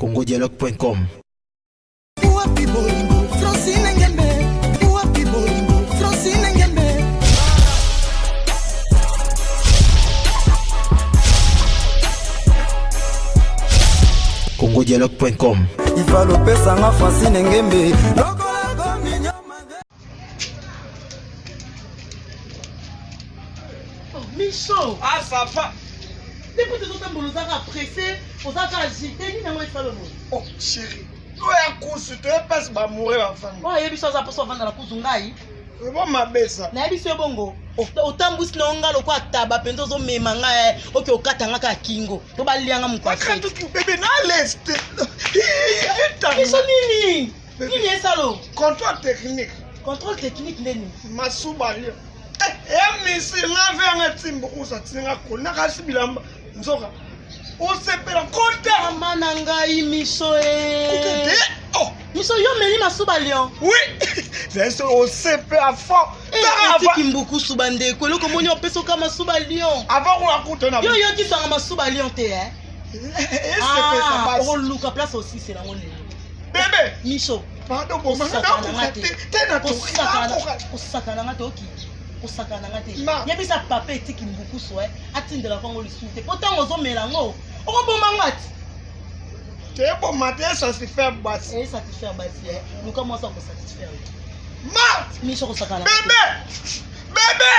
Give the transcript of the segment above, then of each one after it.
congodialogue.com. Wapi bolingo Francine Ngembe Wapi bolingo Francine Ngembe congodialogue.com. Ifalo pesa nga Francine Ngembe Oh, Micho Ah, ça va. Depuis tozotambola ozaka presse ozaka agite nini yango esalo boye Oh, chérie. Oya kusu, toye mpasi bamoure bafanda. oyo ayebi so aza mposa ovanda na kuzu ngai Ebo mabesa. nayebi so bongo otambwisi na yo nga lokola taba mpenza ozomema ngai eh, oke okata nga kaka kingo to balia nga mokwasi Bebe na leste. biso nini nini esalo Contrôle technique. Contrôle technique nde nini? Masuba lio. Eh, ya misi nga ve nga timbo kusa tinga kona kasi bilamba nzoka. Osepela kota. Mama na ngai miso e. Eh. Oh. Miso yo meli masuba lion. Oui. Zeso osepela fort. Eh, otiki mbukusu bandeko eloko omoni opesoka masuba lion. Avant ko akuta na. Yo yokisanga masuba lion te eh. Esepesa ah, okoluka place osisela yango lelo. Bebe. Miso. Pardon, bomanga nakoka te te na kosakana nga te oki kosakana nga te yebisa papa etiki mbukusu e atindela kwango lisusu te mpo ntango ozomela yango okoboma nga ti teboma te esatisfaire basi esatisfaire basi e luka mwasi akosatisfaire yo ma miso kosakana bebe bebe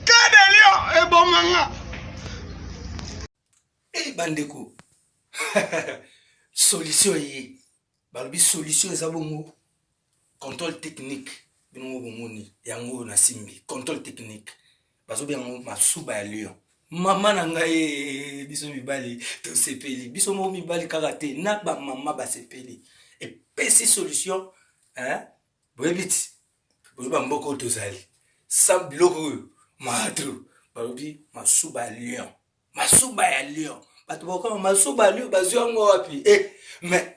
kede lio eboma nga e bandeko solution eye balobi solution eza bongo contrôle technique bino moko bomoni yango oyo nasimbi contrôle technique bazobenga yango masuba ya lion mama na ngai eh, biso mibali tosepeli biso moko mibali kaka te na bamama basepeli epesi solution hein? boyebi ti boyebi bamboka oyo tozali sa biloko oyo matro balobi masuba ya lion masuba ya lion bato bakokama masuba ya lion bazwi yango wapi eh, mais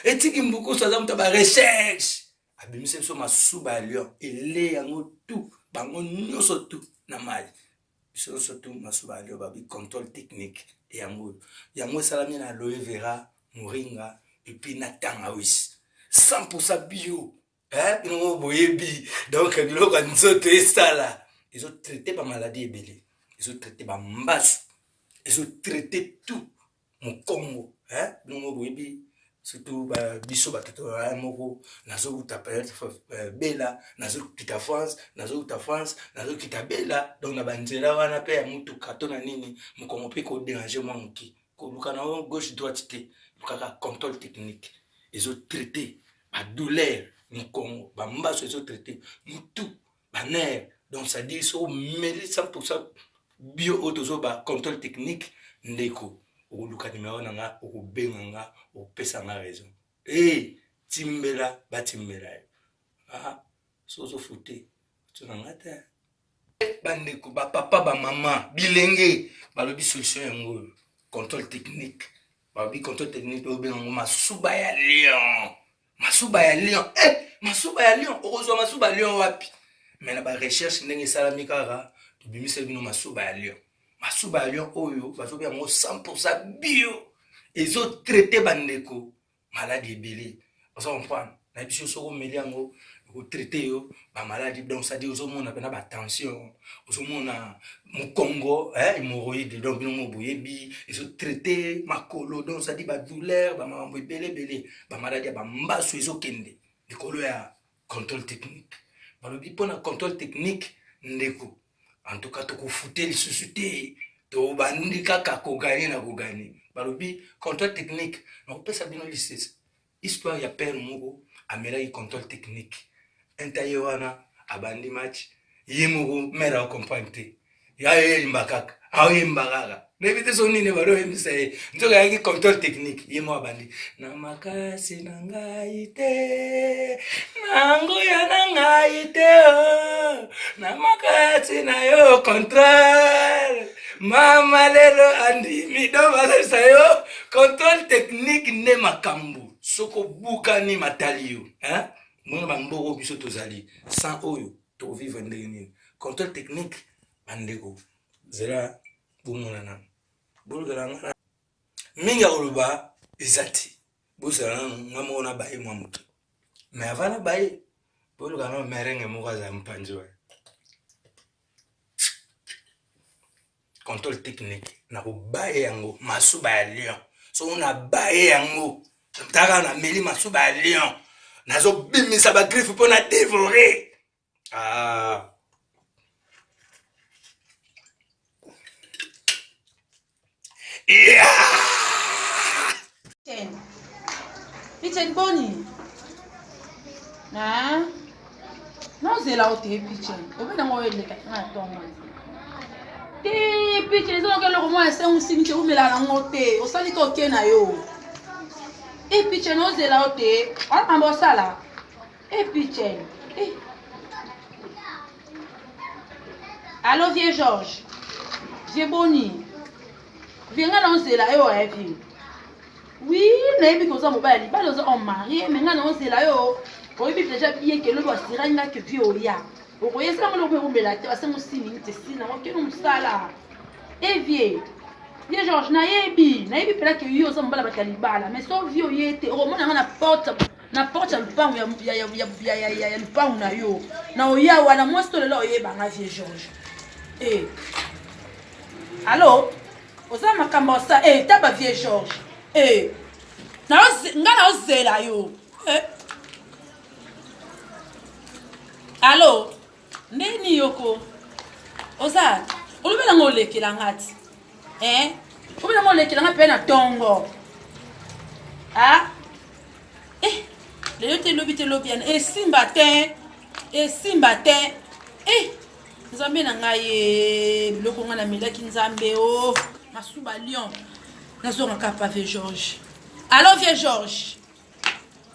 etiki mbukusu aza moto ya barecherche abimisi biso masuba ya lion ele yango tout bango nyonso tout na mai biso nyonso tout masuba ya lion babi contrôle technique yango oyo yango esalami na aloe vera moringa epuis na tangawisi 100 bio eh, bino moko boyebi donc biloko ya nzoto esala ezotraite bamaladi ebele ezotraite bambasu ezotraite tout mokongo eh, bino moko boyebi surtout biso bato toya moko nazowuta euh, bela nazokita france nazowuta france nazokita bela donc na banzela wana mpe ya motuka to na nini mokongo mpe koderange mwa moke koluka na yo gauche droite te lukaka contrôle technique ezotraite badouleur mokongo bambaso ezotraite mutu banerf donc cestadire soki omeli 100 bio oyo tozoba contrôle technique ndeko okoluka nimero na nga okobenga nga okopesa nga raison e hey, timbela batimbela yo ah, so ozofute otuna nga te bandeko bapapa bamama bilenge balobi solution yango oyo contrôle technique balobi contrôle technique obenga yango masuba ya lion masuba ya lion eh, masuba ya lion okozwa masuba ya lion wapi me na barecherche ndenge esalami kaka tobimiseli bino masuba ya lion masuba ya lion oyo bazobenga yango 100 bio ezotraite bandeko maladi ebele oza comprendre na biso soki omeli yango ekotraite yo bamaladi donc cestadire ozomona mpena batension ozomona mokongo hémorroïde donc bino mo boyebi ezotraite makolo donc cestadire badouleur bamakambo ebele ebele bamaladi ya bambasu ezokende likolo ya contrôle technique balobi mpona contrôle technique ndeko en tout cas tokofute lisusu te tobandi kaka koganye na koganye balobi contrôle technique nakopesa bino lisese histoire ya père moko amelaki contrôle technique inta ye wana abandi match ye moko mare acomprendre te ayoyemba kaka aoyemba kaka nayebi te so nini balo oyembisa ye nzoka ayaki contrôle technique ye moko abandi na makasi na ngai te na nguya na ngai te oh. na makasi na yo contrôle mama lelo andimi donc bazalisa yo contrôle technique nde makambo soki obukani matali yo hein? mona bamboko biso tozali sans oyo tokovivre ndenge nini contrôle technique bandeko zela bomona nano bolukela nga mingi ya koloba Eza te. Bozala nanu nga moko na baye mwa moke. Mais avant na baye, boluka nanu merengue moko azala mopanzi wana. Contrôle technique nakobaye yango masuba ya lion. Soki nabaye yango, taka nameli masuba ya lion, nazobimisa ba griffe mpo na dévorer. Ah. Yeah! Pichen boni? Ah? Nozela yo te Pichen. Obe nango oyo elekaki nga na ntongo. Te Pichen eza noki eloko mwa ya sengu simi te umela nango te. Osali ka oke na yo. E Pichen ozela yo te. Wana mambo osala. E Pichen. E. Allo vieux Georges. Vieux boni. Vieux nga na ozela yo eh vieux. Oui, nayebi ke oza mobali ya libala oza homme marié, mais nga na ozela yo. Oyebi déjà bien ke lobi asiraki nga ke vieux oya. Okoya esala ngo lobi omela te, asengo sini te sini nango keno mosala. Eh vieux. Vieux Georges nayebi, nayebi pela ke yo oza mobali ya bato ya libala, mais so vieux oye te, okomona nga na porte na porte ya lupangu ya, ya, ya, ya, ya, ya, ya, ya lupangu na yo na oya wana mwasi to lelo oyeba nga vieux Georges eh allo oza makambo osa eh taba vieux Georges eh na nga na ozela yo eh allo ndeni yoko oza olobi nango olekela nga ti eh olobi nango olekela nga mpe na tongo ah eh lelo te lobi te lobi yana esimba te esimba te eh nzambe na ngai eh, biloko ngai namelaki nzambe o oh, masuba lion nazonga kaka pa vieux georges allo vieux georges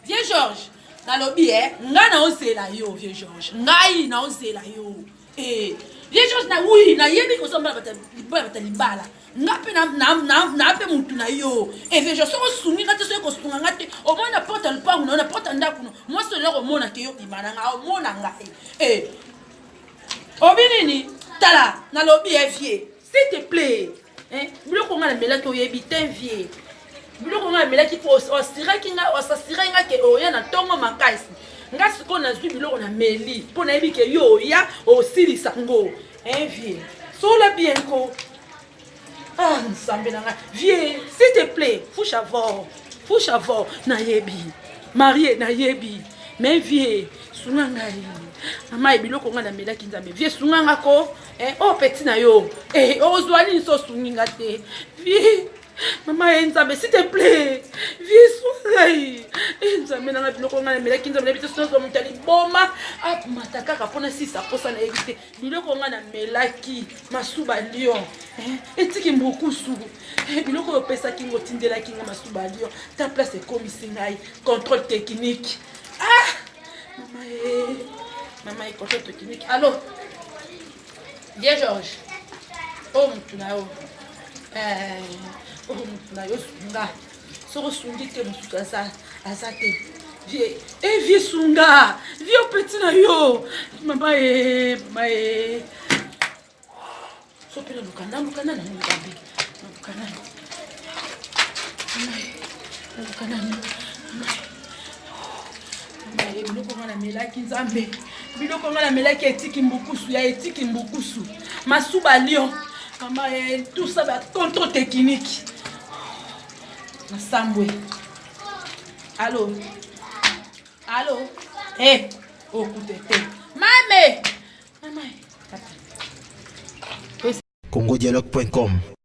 vieux georges nalobi e eh, ngai naozela yo vieux georges ngai naozela yo eh, vieux georges na wi nayebi koza mbala bata libala nga mpe na mpe motu na yo eh, vieux georges soki osungi nga te soki kosunga nga te omoni na porte ya lopango na yo na porte ya ndako no mwasi olela komona ke yo bima na ngai omona ngai eh, obi nini tala nalobi e vieux s'il te plaît Eh, biloko nga namelaki oyebi te vie biloko nga namelaki osiraki nga osasiraki nga ke oya na ntongo makasi nga sikoyo nazwi biloko na meli mpo nayebi ke yo oya osilisa ngo eh, vie sola bien ko ah nzambe na ngai vie s'il te plaît fushavor fushavor nayebi marie nayebi mais vie sunga ngai mama ye biloko ngai namelaki nzambe vie sunga nga ko Eh, oh petit na yo. Eh, ozwa nini so osungi nga te. Vie. Mama ye Nzambe, s'il te plaît. Vie sunga ngai. Eh, Nzambe nanga biloko ngai namelaki Nzambe nayebi te soki nazwa moto ya liboma. Amata kaka mpo nasisa mposa nayebi te. Biloko ngai namelaki masuba lion. Eh, etiki mbukusu. Eh, biloko oyo opesaki ngo otindelaki nga masuba lion. Ta place ekomisi ngai contrôle technique. Ah! Mama ye. Mama ye contrôle technique. Allo. Vieux Georges. Oh mutu na yo. Eh, oh mutu na yo sunga. Soko sungi te mususu aza aza te. Vieux, eh vieux sunga. Vieux petit na yo. Mama ye, mama ye. So pe naluka naluka nani nzambe. Naluka nani. Mama ye. Naluka nani. Mama ye. Biloko nga namelaki nzambe biloko nga namelaki etiki mbukusu ya etiki mbukusu masuba lion mama eh, tout ça ba contrôle technique nasambwe allo allo e eh, okute te mame mama congodialogue.com.